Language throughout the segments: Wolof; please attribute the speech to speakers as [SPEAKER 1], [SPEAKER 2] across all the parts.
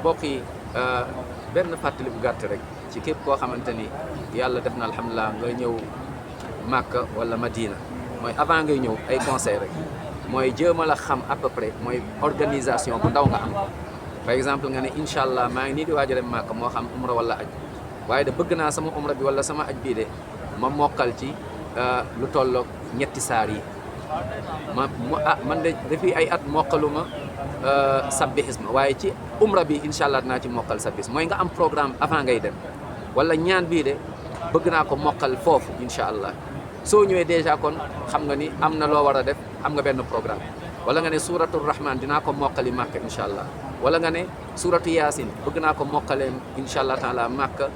[SPEAKER 1] mbokk yi benn fàttali bu gàtt rek ci képp koo xamante ni yàlla def na alhamdulilah nga ñëw Màkka wala Madina mooy avant ngay ñëw ay conseil rek mooy jéem a la xam à peu près mooy organisation bu ndaw nga am. par exemple nga ne incha allah maa ngi nii di waaj a dem Màkka moo xam umra wala aj waaye de bëgg naa sama umra bi wala sama aj bii de ma mokkal ci lu tolloog ñetti saar yi man de depuis ay at mokkaluma sabbihisma waaye ci umra bi incha allah dinaa ci mokkal sabbihisma mooy nga am programme avant ngay dem wala ñaan bii de bëgg naa ko mokkal foofu incha allah soo ñëwee dèjà kon xam nga ni am na loo war a def am nga benn programme wala nga ne suratul rahman dinaa ko mokkali Màkka incha allah wala nga ne suratu yaasin bëgg naa ko mokkalee incha allah taala Màkka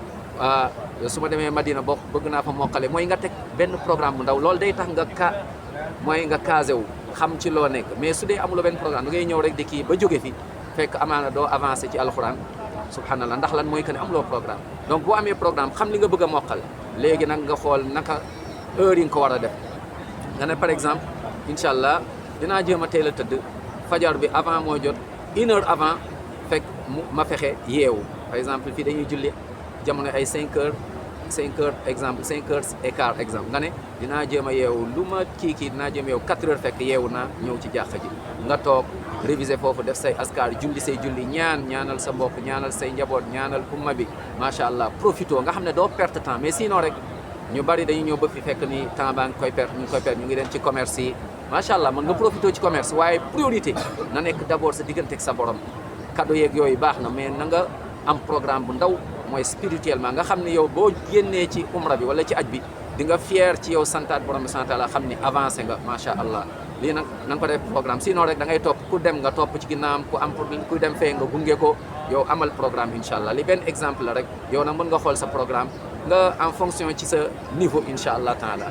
[SPEAKER 1] su ma demee Madina bokk bëgg naa fa mokkale mooy nga teg benn programme bu ndaw loolu day tax nga casé wu xam ci loo nekk mais su dee amuloo benn programme da ngay ñëw rek di kii ba jóge fi fekk amaana doo avancé ci alxuraan subhanallah ndax lan mooy que ne amuloo programme donc boo amee programme xam li nga bëgg a mokkal léegi nag nga xool naka heure yi nga ko war a def nga ne par exemple incha allah dinaa jéem a teel a tëdd fajar bi avant moo jot 1 heure avant fekk ma fexe yeewu par exemple fii dañuy julli jamono ay 5 heures exemple 5 heures et quart exemple nga ne dinaa jéem a yeewu lu ma kii dinaa jéem a yeewu 4 heures fekk yeewu naa ñëw ci jàkka ji nga toog réviser foofu def say askar julli say julli ñaanal sa mbokk ñaanal say njaboot ñaanal umma bi macha allah profito nga xam ne doo perte temps mais sinon rek ñu bari dañuy ñëw ba fi fekk ni temps baa ngi koy perte ñu ngi dem ci commerce yi macha allah mën nga profito ci commerce waaye priorité na nekk d'abord sa diggante ak sa borom cadeau yeeg yooyu baax na mais na nga am programme bu ndaw mooy spirituellement nga xam ne yow boo génnee ci umra bi wala ci aj bi di nga fier ci yow santaat borom bi sant la xam ni avancé nga macha allah lii nag na nga ko def programme sinon rek da ngay topp ku dem nga topp ci ginnaawam ku am problème ku dem fee nga gunge ko yow amal programme incha allah li benn exemple la rek yow nag mën nga xool sa programme nga en fonction ci sa niveau incha allah taala